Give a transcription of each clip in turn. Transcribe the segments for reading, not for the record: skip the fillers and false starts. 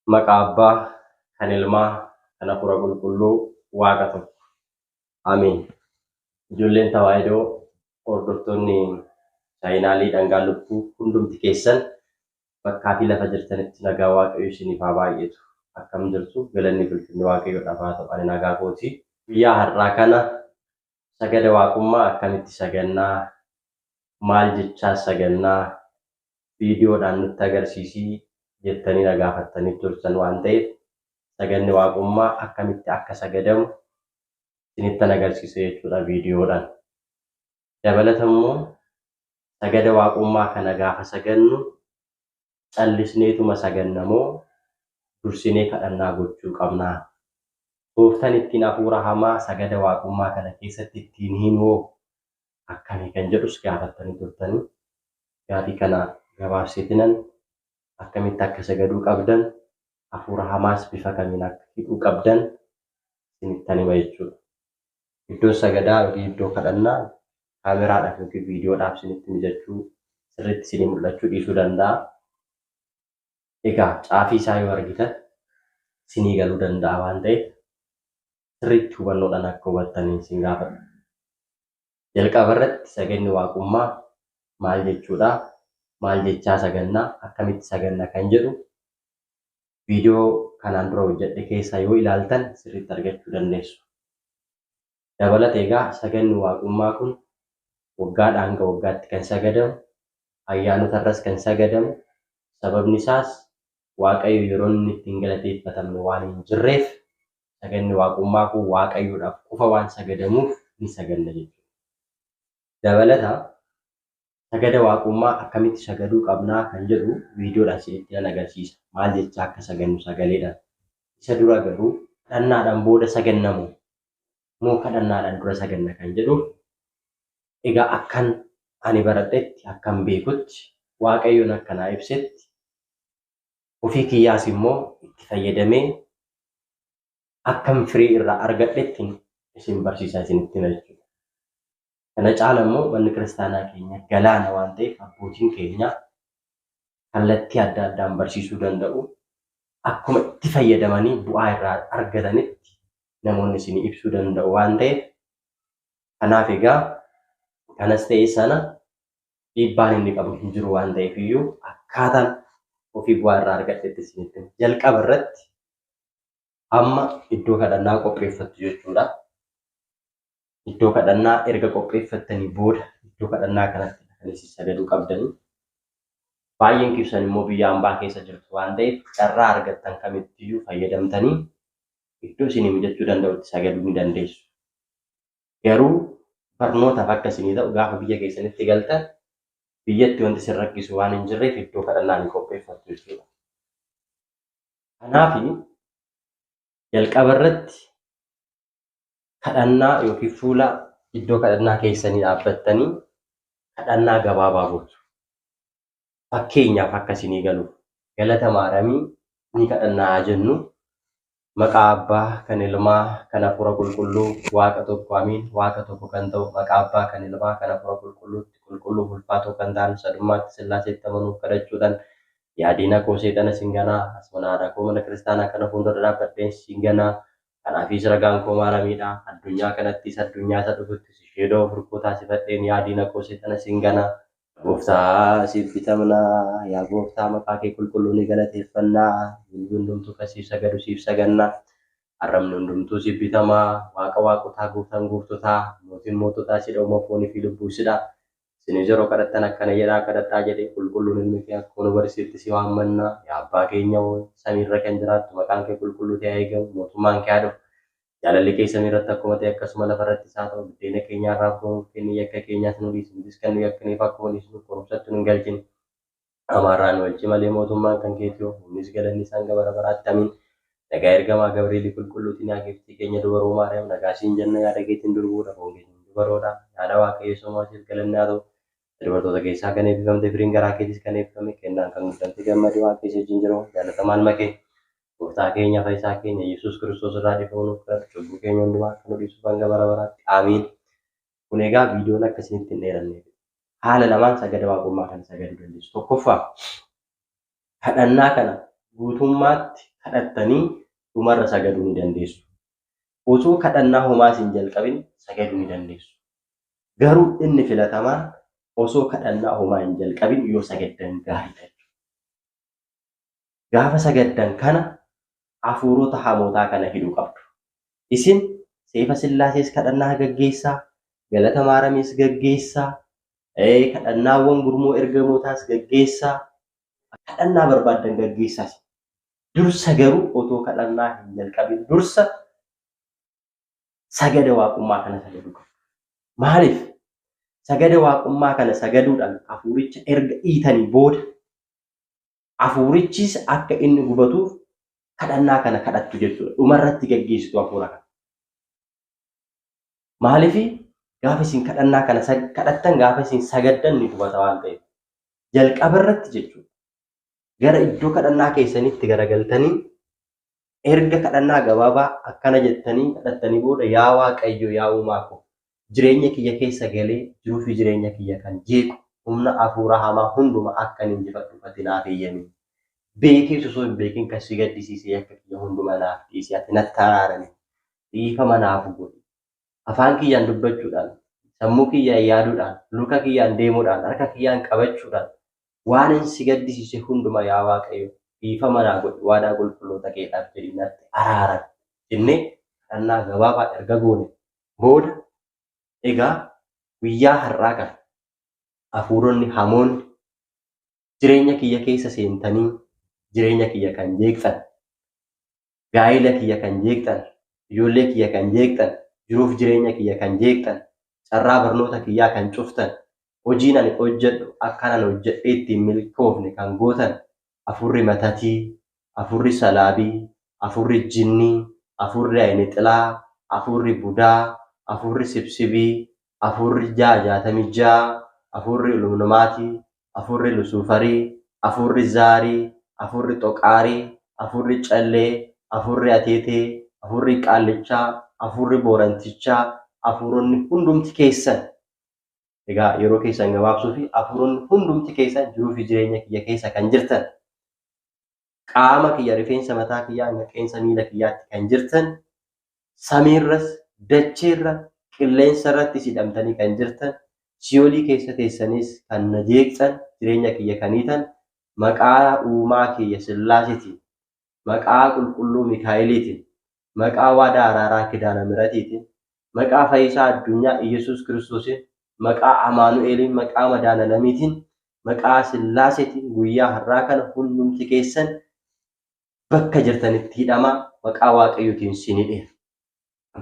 Maqaa Abbaa, kan Ilmaa, kan Hafuura Qulqulluu, Waaqa tokko. Ameen. Ijoolleen Tawaahidoo hordoftoonni chaayinaalii Dhangaa Lubbuu hundumti keessan bakkaa fi lafa jirtanitti nagaa Waaqayyo isiniif haa baay'atu. Akkam jirtu? Galanni fi ulfinni Waaqayyoodhaaf haa ta'u. Ani nagaa kooti. Guyyaa har'aa kana sagada waaqummaa akkamitti sagannaa, maal jechaa sagannaa, viidiyoodhaan nutti agarsiisii jettanii na gaafattanii turtan waan ta'eef saganni waaqummaa akkamitti akka sagadamu isinittan agarsiisa jechuudha viidiyoodhaan. Dabalata immoo sagada waaqummaa kana gaafa sagannu callisneetuma saganna moo dursinee kadhannaa gochuu qabnaa? Tooftan ittiin hafuura hamaa sagada waaqummaa kana keessatti ittiin hiinu hoo akkamii kan jedhus gaafattanii turtanii. Gaafii kana gabaabseetinan akkamitti akka sagaduu qabdan, hafuura hamaas bifa kamiin akka hidhuu qabdan isinittan hima jechuudha. Iddoon sagadaa yookiin iddoo kadhannaa kaameraadhaaf yookiin viidiyoodhaaf isinitti mijachuu, sirriitti isinii mul'achuu dhiisuu danda'a. Egaa caafii isaa yoo argitan isinii galuu danda'a waan ta'eef sirriitti hubannoodhaan akka hubattaniin isin gaafadha. Jalqaba irratti saganni waaqummaa maal jechuudha? Maal jechaa sagannaa? Akkamitti saganna kan jedhu viidiyoo kanaan dura hojjedhe keessaa yoo ilaaltan sirriitti argachuu dandeessu. Dabalata egaa saganni waaqummaa kun waggaadhaa hanga waggaatti kan sagadamu, ayyaanota irras kan sagadamu, sababni isaas Waaqayyo yeroo inni ittiin galateeffatamne waan hin jirreef saganni waaqummaa kun Waaqayyoodhaaf qofa waan sagadamuuf ni saganna jechuudha. Dabalata sagada waaqummaa akkamitti sagaduu qabnaa kan jedhu viidiyoodhaan isinitti nan agarsiisa. Maal jechaa akka sagannu sagaleedhaan. Isa dura garuu kadhannaadhaan booda saganna moo kadhannaadhaan dura saganna kan jedhuuf egaa akkan ani baradhetti, akkan beekutti, Waaqayyoon akka naa ibsetti, ofii kiyyaas immoo itti fayyadamee akkan firii irraa argadhetti isin barsiisaa isinitti hima jechuudha. Kana caala immoo manni kiristaanaa keenya galaana waan ta'eef abbootiin keenya kallattii adda addaan barsiisuu danda'u. Akkuma itti fayyadamanii bu'aa irraa argatanitti namoonni isinii ibsuu danda'u waan ta'eef kanaaf egaa kanas ta'e sana dhiibbaan inni qabu hin jiru waan ta'eef iyyuu akkaataan ofii bu'aa irraa argadhetti isinitti hima. Jalqaba irratti amma iddoo kadhannaa qopheeffattu jechuudha. Iddoo kadhannaa erga qopheeffattanii booda iddoo kadhannaa kanatti kan isin sagaduu qabdanii. Baay'een keessan immoo biyya ambaa keessa jirtu waan ta'eef carraa argattan kamittiyyuu fayyadamtanii iddoo isinii mijachuu danda'utti sagaduu ni dandeessu. Garuu barnootaaf akka isinii ta'u gaafa biyya keessanitti galtan biyyatti wanti isin rakkisu waan hin jirreef iddoo kadhannaa ni qopheeffattu jechuudha. Kanaaf jalqaba irratti kadhannaa yookiin fuula iddoo kadhannaa keessanii dhaabbattanii kadhannaa gabaabaa gootu. Fakkeenyaaf akka isinii galuuf galata maaramii ni kadhannaa haa jennu. Maqaa Abbaa, kan Ilmaa, kan Hafuura Qulqulluu, Waaqa tokko amiin, Waaqa tokko kan ta'u, maqaa Abbaa, kan Ilmaa, kan Hafuura Qulqulluutti, qulqulluuf ulfaatoo kan ta'an, sadummaatti Sillaaseetti amanuuf kadhachuudhaan, yaa diina koo seexana sin ganaa, as mana haadha koo mana kiristaanaa kana fuuldura dhaabbadheen sin ganaa, kanaafis ragaan koo maaramiidha, addunyaa kanattis addunyaa isa dhufuttis ishee da'oo furkoo taasifadheen yaa diina koo seexana sin ganaa, Gooftaa siif bitamna, yaa Gooftaa maqaa kee qulqulluu ni galateeffanna, jilbi hundumtuu kan siif sagadu siif saganna, arrabni hundumtuu siif bitama, Waaqa waaqotaa Gooftaan gooftotaa, mootiin moototaa sidha uuma foonii fi lubbuu sidha. Isinis yeroo kadhattan akkana jedhaa kadhadhaa jedhe qulqulluun ilmi kee akkuma nu barsiifte si waammanna, yaa Abbaa keenya samiirra kan jiraattu maqaan kee qulqulluu ta'ee haa eegamu, mootummaan kee haa dhufu. Jaalalli kee samii irratti akkuma ta'e akkasuma lafa irrattis haa ta'u. Biddeena keenya har'aaf nuuf kenni, yakka keenyas nu dhiisi, nutis kan nu yakkaniif akkuma dhiisnu, qorumsatti nu hin galchin. Hamaa irraa nu oolchi malee mootummaan kan keeti hoo, humnis galanni isaan hanga bara baraatti. Amiin. Nagaa ergamaa Gabri'eelii qulqulluutiin yaa giiftii keenya dubaroo Maariyaam nagaa siin jenna yaada keetiin durbuudha foon keetiin dubaroodha. Yaada Waaqayyo somaa siif galanni haa ta'u. Dubartoota keessaa kan eebbifamte firiin garaa keetis kan eebbifame kennaan kan guddamte gammadi Waaqayyo si wajjin jiru jaalatamaa ilma kee. Gooftaa keenya Fayyisaa keenya Yesuus Kiristoos irraa dhiifama nuuf kadhadhu cubbuu keenya hundumaa akka nu dhiisuuf hanga bara baraatti. Aamiin. Kun egaa viidiyoon akka isinitti hin dheeranneef. Haala lamaan sagada waaqummaa kana sagaduu dandeessu. Tokkoffaa kadhannaa kana guutummaatti kadhattanii dhumarra sagaduu ni dandeessu. Otoo kadhannaa homaas hin jalqabin sagaduu ni dandeessu. Garuu inni filatamaan osoo kadhannaa homaa hin jalqabin yoo sagaddan gaariidha. Gaafa sagaddan kana hafuurota hamootaa kana hidhuu qabdu. Isin Seefa Sillaasees kadhannaa gaggeessaa, Galata Maaramiis gaggeessaa, kadhannaawwan gurmuu ergamootaas gaggeessaa, kadhannaa barbaaddan gaggeessaas. Dursa garuu otoo kadhannaa hin jalqabin dursa sagada waaqummaa kana sagaduu qabdu. Maaliif? Sagada waaqummaa kana sagaduudhaan hafuuricha erga dhiitanii booda hafuurichis akka inni gubatuuf kadhannaa kana kadhattu jechuudha. Dhumarratti gaggeessitu hafuura kana. Maaliif? Gaafa isin kadhannaa kana kadhattan, gaafa isin sagaddan ni gubata waan ta'eef. Jalqaba irratti jechuudha. Gara iddoo kadhannaa keessanitti garagaltanii erga kadhannaa gabaabaa akkana jettanii kadhattanii booda, yaa Waaqayyo, yaa uumaa koo, jireenya kiyya keessa galee jiruu fi jireenya kiyya kan jeequ humna hafuura hamaa hunduma akkan injifadhu ati naaf eeyyami. Beekee osoo hin beekin kan si gaddisiise yakka kiyya hunduma naaf dhiisi, ati natti araarami. Dhiifama naaf godhi. Afaan kiyyaan dubbachuudhaan, sammuu kiyyaan yaaduudhaan, luka kiyyaan deemuudhaan, harka kiyyaan qabachuudhaan waan hin si gaddisiise hunduma yaa Waaqayyo dhiifama naa godhi, waadaa qulqulloota keedhaaf jedhii natti araarami jennee kadhannaa gabaabaa erga goone booda, egaa guyyaa har'aa kana hafuuronni hamoonni jireenya kiyya keessa seentanii jireenya kiyya kan jeeqxan, gaa'ila kiyya kan jeeqxan, ijoollee kiyya kan jeeqxan, jiruuf jireenya kiyya kan jeeqxan, carraa barnoota kiyyaa kan cuftan, hojiin ani hojjedhu akkanan hojjedhee ittiin milkoofne kan gootan, hafuurri matatii, hafuurri salaabii, hafuurri jinnii, hafuurri ayinixilaa, hafuurri budaa, hafuurri sibsibii, hafuurri 666, hafuurri illuminaatii, hafuurri lusuufarii, hafuurri zaarii, hafuurri xoqaarii, hafuurri callee, hafuurri ateetee, hafuurri qaallichaa, hafuurri boorantichaa, hafuuronni hundumti keessan, egaa yeroo keessan gabaabsuu fi hafuuronni hundumti keessan jiruu fi jireenya kiyya keessa kan jirtan, qaama kiyya rifeensa mataa kiyyaa hanga qeensa miila kiyyaatti kan jirtan, samiirras dacheerra qilleensa irrattis hidhamtanii kan jirtan, siyoolii keessa teessanis kan na jeeqxan, jireenya kiyya kan hiitan, maqaa uumaa kiyya Sillaaseetiin, maqaa qulqulluu Mikaa'eliitiin, maqaa waadaa araaraa Kidaana Miratiitiin, maqaa fayyisaa addunyaa Iyyasuus Kiristoosiin, maqaa Amaanu'eeliin, maqaa Madaanalamiitiin, maqaa Sillaaseetiin guyyaa har'aa kana hundumti keessan bakka jirtanitti hidhamaa, maqaa Waaqayyootiin sin hidheera.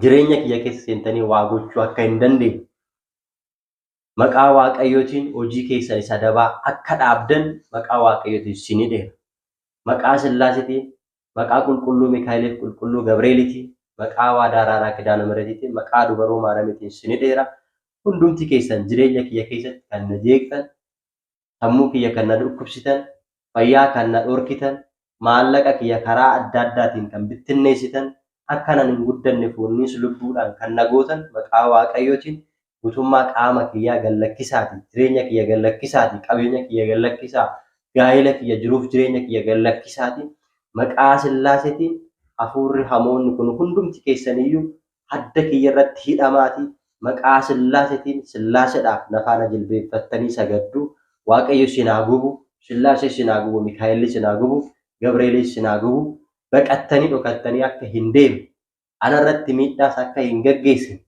Jireenya kiyya keessa seentanii waa gochuu akka hin dandeenye, maqaa Waaqayyootiin hojii keessan isa dabaa akka dhaabdan maqaa Waaqayyootiin sin hidheera. Maqaa Sillaaseetiin, maqaa qulqulluu Mikaa'eliif qulqulluu Gabreelitiin, maqaa waadaa araaraa Kidaana Miratiitiin, maqaa dubaroo Maaramiitiin sin hidheera. Hundumti keessan jireenya kiyya keessatti kan na jeeqxan, sammuu kiyya kan na dhukkubsitan, fayyaa kan na dhorkitan, maallaqa kiyya karaa adda addaatiin kan bittinneessitan, akka nan hin guddanne foonniis lubbuudhaan kan na gootan, maqaa Waaqayyootiin guutummaa qaama kiyyaa gallakkisaati, jireenya kiyya gallakkisaati, qabeenya kiyya gallakkisaa, gaa'ela kiyya, jiruuf jireenya kiyya gallakkisaati. Maqaa Sillaaseetiin hafuurri hamoonni kun hundumti keessaniyyuu hadda kiyya irratti hidhamaati. Maqaa Sillaaseetiin Sillaaseedhaaf na faana jilbeeffattanii sagaddu. Waaqayyo isin haa gubu, Sillaasee isin haa gubu, Mikaa'elli isin haa gubu, Gabreelis isin haa gubu. Baqattanii dhokattanii akka hin deemne, anarratti miidhaas akka hin gaggeessine,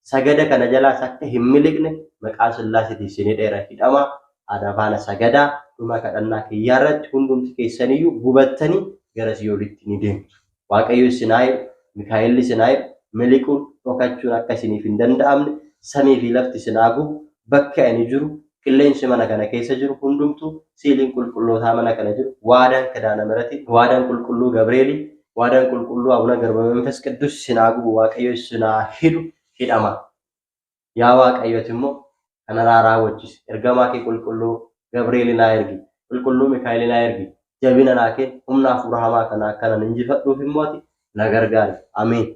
sagada kana jalaas akka hin miliqne maqaa Sillaaseetiin isin hidheera, hidhamaa, ana faana sagadaa. Dhuma kadhannaa kiyyaa irratti hundumti keessaniyyuu gubattanii gara si'oolitti ni deemtu. Waaqayyo isin haa hidhu, Mikaa'elli isin haa hidhu, miliquun dhokachuun akka isiniif hin danda'amne samii fi lafti isin haa gubu, bakki ani jiru, qilleensi mana kana keessa jiru hundumtuu, siiliin qulqullootaa mana kana jiru, waadaan Kidaana Miratii, waadaan qulqulluu Gabreelii, waadaan qulqulluu Abuna Garba Manfas Qiddus isin haa gubu, Waaqayyo isin haa hidhu, hidhama. Yaa Waaqayyooti immoo kanarraa raawwachisi. Ergamaa kee qulqulluu Gabreeli naa ergi, qulqulluu Mikaa'eli naa ergi, jabina naa kenni, humna hafuura hamaa kana akkanan injifadhuuf immoo ati na gargaari. Ameen.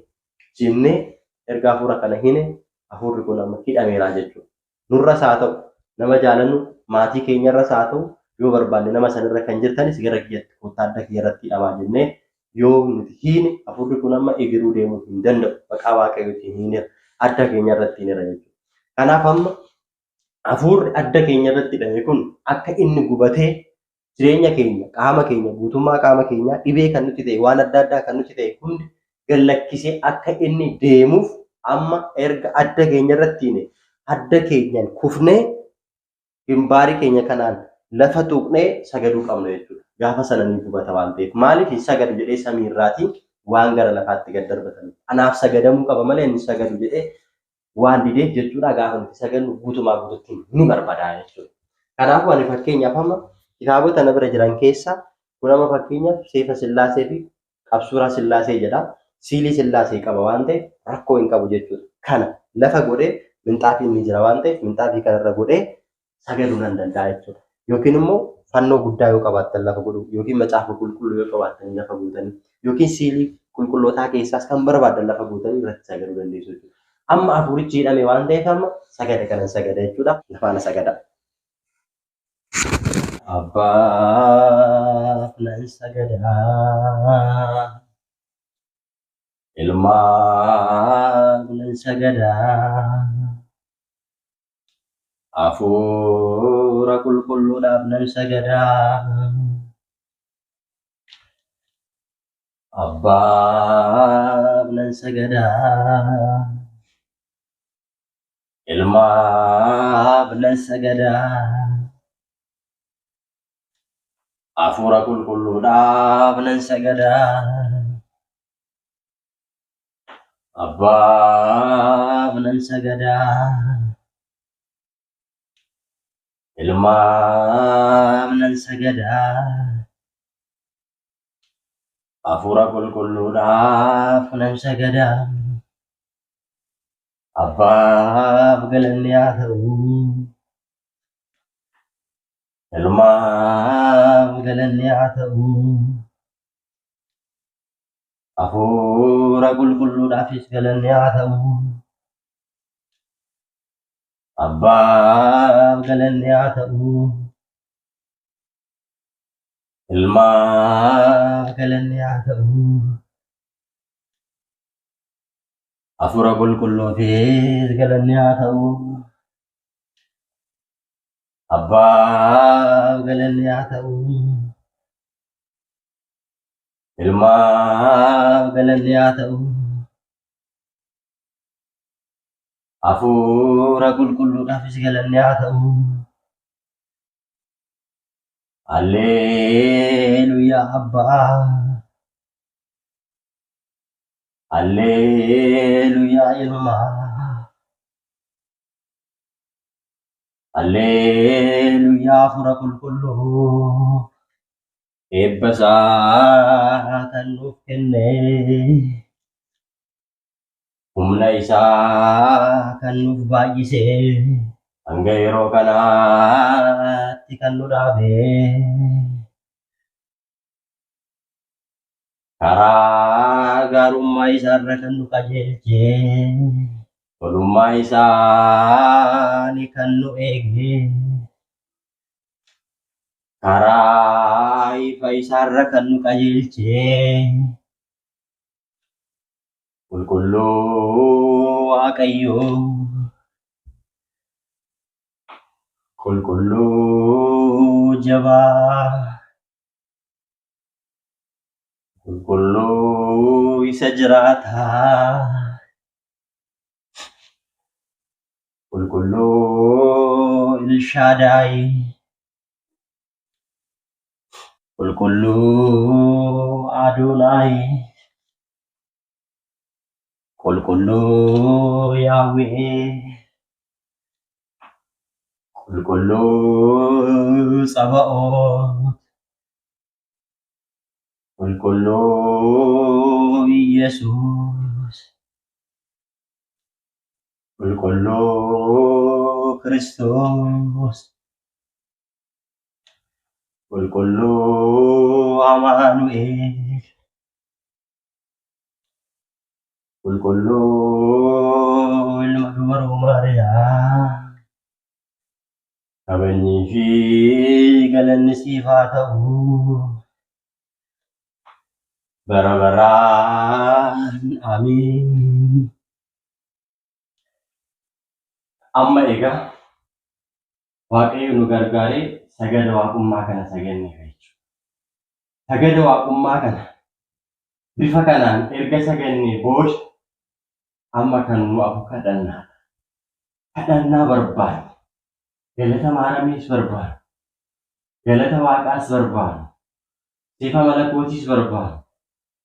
Jennee erga hafuura kana hine, hafuurri kun amma hidhameera jechuudha. Nurras haa ta'u, nama jaalannu maatii keenyarras haa ta'u, yoo barbaanne nama sanirra kan jirtanis gara kiyyatti kottaa, adda kiyya irratti hidhamaa jennee Yoo nuti hiine hafuurri kun amma egeruu deemuu hin danda'u. Maqaa Waaqayyootiin hiineera. Adda keenya irratti hiineera jechuudha. Kanaaf amma hafuurri adda keenya irratti hidhame kun akka inni gubatee jireenya keenya, qaama keenya, guutummaa qaama keenyaa dhibee kan nuti ta'e, waan adda addaa kan nuti ta'e hundi gad lakkisee akka inni deemuuf amma erga adda keenya irratti hiine adda keenyaan kufnee gimbaarii keenya kanaan lafa tuqnee sagaduu qabna jechuudha. Gaafa sana ni gubata waan ta'eef. Maaliif hin sagadu jedhee samii irraatii waan gara lafaatti gad darbatame. Anaaf sagadamuu qaba malee hin sagadu jedhee waan dideef jechuudha gaafa nuti sagannu guutumaa guututti ni barbaadaa jechuudha. Kanaafuu ani fakkeenyaaf amma kitaabota na bira jiran keessaa kun amma fakkeenyaaf Seefa Sillaasee fi Qabsuuraa Sillaasee jedha. Siilii Sillaasee qaba waan ta'eef rakkoo hin qabu jechuudha. Kana lafa godhee minxaafiin ni jira waan ta'eef minxaafii kanarra godhee sagaduu nan danda'a jechuudha. Yookiin immoo fannoo guddaa yoo qabaattan lafa godhuu yookiin macaafa qulqulluu yoo qabaattan lafa guutanii yookiin siilii qulqullootaa keessaas kan barbaadan lafa guutanii irratti sagaduu dandeessu jechuudha. Amma hafuurichi hidhame waan ta'eef amma sagada kanan sagada jechuudha. Lafaana sagada. Abbaaf nan sagadaa. Ilmaaf nan sagadaa. Hafuura qulqulluudhaaf nan sagadaa. Abbaaf nan sagadaa. Ilmaaf nan sagadaa. Hafuura qulqulluudhaaf nan sagadaa. Abbaaf nan sagadaa. Ilmaaf nan sagadaa. Hafuura qulqulluudhaaf nan sagadaa. Abbaaf galanni haa ta'u. Ilmaaf galanni haa ta'u. Hafuura qulqulluudhaafis galanni haa ta'u. Abbaaf galanni haa ta'u. Ilmaaf galanni haa ta'u. Hafuura qulqulluufis galanni haa ta'u. Abbaaf galanni haa ta'u. Ilmaaf galanni haa ta'u. Hafuura qulqulluudhaafis galanni haa ta'u. Alleluuyaa Abbaa. Alleluuyaa Ilmaa. Alleluuyaa Hafuura qulqulluu. Eebba isaa kan nuuf kenne. Humna isaa kan nuuf baay'ise. Hanga yeroo kanaatti kan nu dhaabe. Karaa gaarummaa isaarra kan nu qajeelche. Tolummaa isaanii kan nu eege. Karaa ifa isaarra kan nu qajeelche. Qulqulluu Waaqayyoo. Qulqulluu jabaa. Qulqulluu isa jiraataa. Qulqulluu Ilshaadaay. Qulqulluu Adonaay. Qulqulluu Yaahwee. Qulqulluu Tsaba'oot. Qulqulluu Iyyasuus. Qulqulluu Kiristoos. Qulqulluu Amaanu'el. Qulqulluu Ilma Dubaroo Maariyaam. Kabajnii fi galanni siif haa ta'u. Bara baraan. Amiin. Amma egaa Waaqayyo nu gargaaree sagada waaqummaa kana saganneera jechuudha. Sagada waaqummaa kana bifa kanaan erga sagannee booda amma kan nu hafu kadhannaadha. Kadhannaa barbaanna. Galata maaramiis barbaanna. Galata waaqaas barbaanna. Seefa malakootiis barbaanna.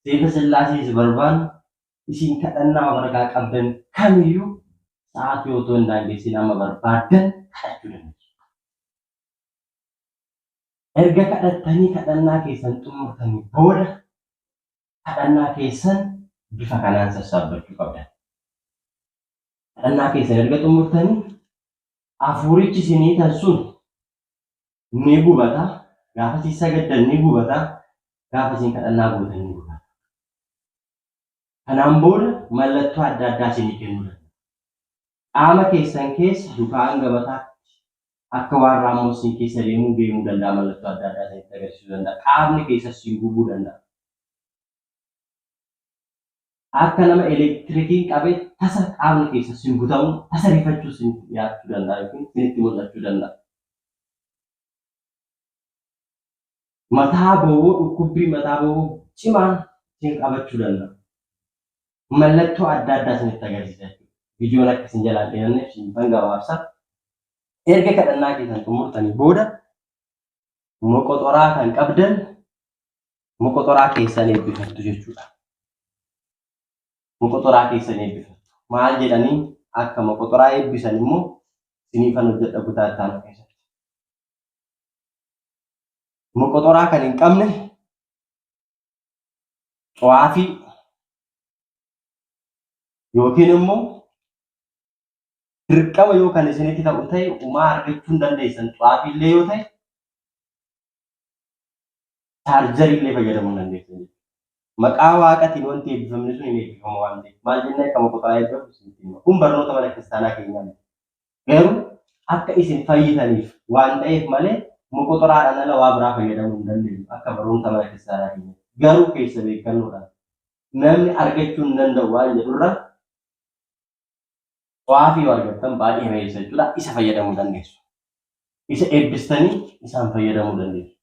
Seefa sillaasees barbaanna. Isin kadhannaa of harkaa qabdan kamiyyuu sa'aatii otoo hin daangessiin amma barbaaddan kadhachuu dandeessu. Erga kadhattanii kadhannaa keessan xumurtanii booda kadhannaa keessan bifa kanaan sassaabbachuu qabdan. Kadhannaa keessan erga xumurtanii hafuurichi isinii tan sun ni gubata. Gaafa isin sagaddan ni gubata. Gaafa isin kadhannaa gootan ni gubata. Kanaan booda mallattoo adda addaa isinii kennuu danda'a. Qaama keessan keessa dukaa hanga mataatti akka waan raammoo isin keessa deemuu deemuu danda'a mallattoo adda addaa isinitti agarsiisuu danda'a. Qaamni keessas isin gubuu danda'a. Akka nama elektirikiin qabee tasa qaamni keessa isin butamu tasa rifachuu isinitti dhiyaachuu danda'a yookiin isinitti mul'achuu danda'a. Mataa bowwoo dhukkubbii mataa bowwoo cimaan isin qabachuu danda'a. Mallattoo adda addaa isinitti agarsiisa jechuudha. Viidiyoon akka isin jalaa hin dheeranneef isin gabaabsa. Erga kadhannaa keessan xumurtanii booda moqoxoraa kan qabdan moqoxoraa keessan eebbifattu jechuudha. Moqoxoraa keessan eebbifattu. Maal jedhanii akka moqoxoraa eebbisan immoo isiniifan hojjedha kutaa itti aanu keessatti. Moqoxoraa kan hin qabne xwaafii yookiin immoo dirqama yoo kan isinitti ta'u ta'e umaa argachuu hin dandeessan xwaafii illee yoo ta'e chaarjarii illee fayyadamuu hin dandeessan jechuudha. Maqaa waaqatiin wanti eebbifamne sun hin eebbifamu waan ta'eef maal jennee akka moqoxoraa eebbifamu isinitti hima. Kun barnoota mana kiristaanaa keenyaa miti. Garuu akka isin fayyitaniif waan ta'eef malee moqoxoraadhaan ala waa biraa fayyadamuu hin dandeenyu akka barumsa mana kiristaanaa keenya. Garuu keessa beekannoodhaan namni argachuu hin danda'u waan jedhurra xwaafii yoo argattan baay'ee bayeessa jechuudha. Isa fayyadamuu dandeessu. Isa eebbistanii isaan fayyadamuu dandeessu.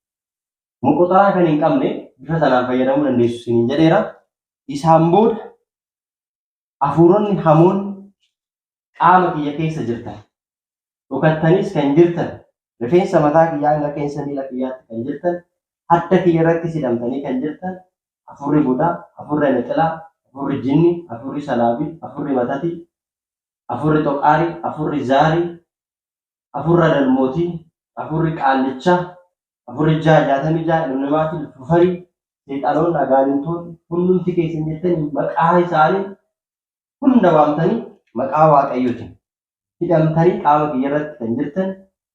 Moqoxoraa kan hin qabne bifa sanaan fayyadamuu dandeessu isiniin jedheera. Isaan booda hafuuronni hamoonni qaama kiyya keessa jirtan dhokattaniis kan jirtan rifeensa mataa kiyyaa hanga qeensa miila kiyyaatti kan jirtan hadda kiyya irratti hidhamtanii kan jirtan hafuurri budaa, hafuurri anixilaa, hafuurri jinni, hafuurri salaabii, hafuurri matatii, hafuurri xoqaarii, hafuurri zaarii, hafuurri adalmootii, hafuurri qaallichaa, hafuurri 666 ilmnamaatii fufarii, seexanoonni, agaanintoonni hundumti keessan jettanii maqaa isaanii hunda waamtanii maqaa Waaqayyootiin hidhamtanii qaama kiyya irratti kan jirtan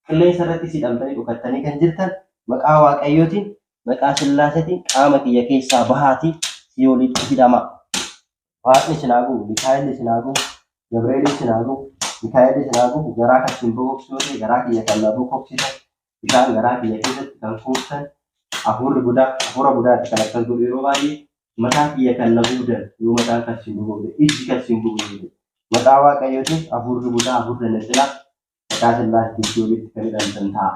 qilleensa irrattis hidhamtanii dhokattanii kan jirtan maqaa Waaqayyootiin maqaa Sillaaseetiin qaama kiyya keessaa bahaatii si'oolitti hidhamaa. Waaqni isin haa gubu, Mikaa'elli isin haa gubu, Gabreelli isin haa gubu, Mikaa'elli isin haa gubu, garaa kan isin bokoksu yoo ta'e garaa kiyya kan na bokoksisan, bishaan garaa kiyya keessatti kan kuuftan, hafuurri budaa, hafuura budaati kan akkas godhu yeroo baay'ee mataa kiyya kan na gubdan yoo mataan kan isin gubamte, ijji kan isin gubu yoo ta'e maqaa Waaqayyootiin hafuurri budaa, hafuurri nexilaa maqaa Sillaaseetiin si'oolitti kan hidhamtan ta'a.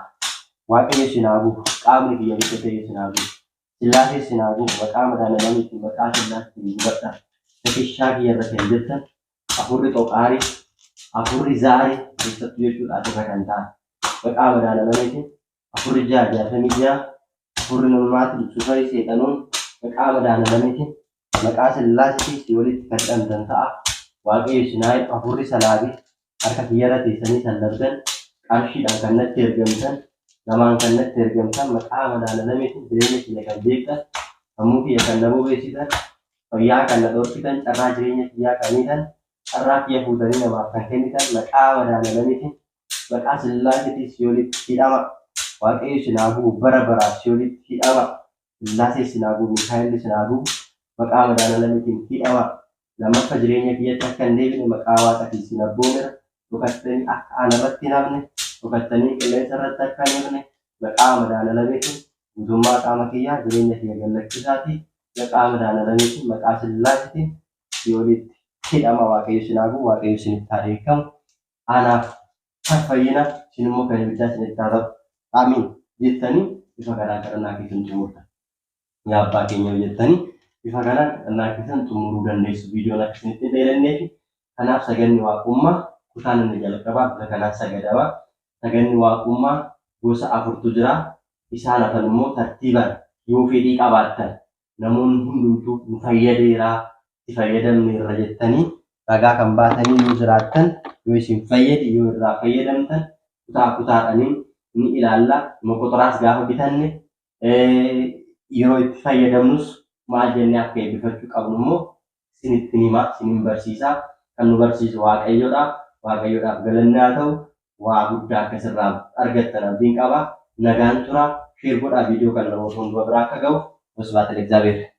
Waaqayyo isin haa gubu, qaamni kiyya ibidda ta'ee isin haa gubu. Sillaasee isin haa gubu, maqaa Madaanalamiitiin maqaa Sillaaseetiin gubadha. Tikishaa kiyya irra kan jirtan hafuurri xoqaarii, hafuurri zaarii keessattuu jechuudha asirra kan ta'an. Maqaa Madaanalamiitiin hafuurri 666, hafuurri namaatiin sufarii seexanoon maqaa Madaanalamiitiin maqaa Sillaaseetiin si'oolitti kan hidhamtan ta'a. Waaqayyo isin haa eegu, hafuurri salaabii harka kiyyarra teessanii sallabdan qarshiidhaan kan natti ergamtan namaan kan natti ergamtan maqaa Madaanalamiitiin jireenya kiyya kan jeeqxan sammuu kiyya kan na bobeessitan fayyaa kan na dhorkitan carraa jireenya kiyyaa kan miitan carraa kiyya fuutanii namaaf kan kennitan maqaa Madaanalamiitiin maqaa Sillaaseetiin si'oolitti hidhama. Waaqayyo isin haa gubu bara baraaf si'oolitti hidhama. Sillaasee isin haa gubu Mikaa'elli isin haa gubu maqaa Madaanalamiitiin hidhama. Lammaffaa jireenya kiyyatti akka hin deebine maqaa Waaqaatiin isin abboomeera. Dhokattanii akka ana irratti hin hafne, dhokattanii qilleensa irratti akka hin hafne maqaa Madaanalamiitiin guutummaa qaama kiyyaa jireenya kiyya gallakkisaatii Maqaa Madaanalamiitiin, maqaa Sillaaseetiin si'oolitti hidhama. Waaqayyo isin haa gubu, Waaqayyo isinitti haa dheekkamu. Anaaf kan fayyina, isin immoo kan ibiddaa isinitti haa ta'u. Amiin jettanii bifa kanaan kadhannaa keessan xumurtan. Yaa abbaa keenya jettanii bifa kanaan kadhannaa keessan xumuruu dandeessu. Viidiyoon akka isinitti hin dheeranneef kanaaf saganni waaqummaa kutaan inni jalqabaa bifa kanaan sagadama. Saganni waaqummaa gosa afurtu jira. Isaan hafan immoo tartiibaan yoo fedhii qabaattan namoonni hundumtuu nu fayyadeera, itti fayyadamneerra jettanii ragaa kan baatanii yoo jiraattan, yoo isin fayyade, yoo irraa fayyadamtan kutaa kutaadhaniin ni ilaalla. Moqoxoraas gaafa bitanne yeroo itti fayyadamnus maal jennee akka eebbifachuu qabnu immoo isinitti hima, isinin barsiisa. Kan nu barsiisu Waaqayyoodha. Waaqayyoodhaaf galanni haa ta'u. Waa guddaa akka isirraa argattan abdiin qaba. Nagaan tura. Share godhaa viidiyoo kana namoota hundumaa bira akka ga'u. Wasbaata Egzaabeer.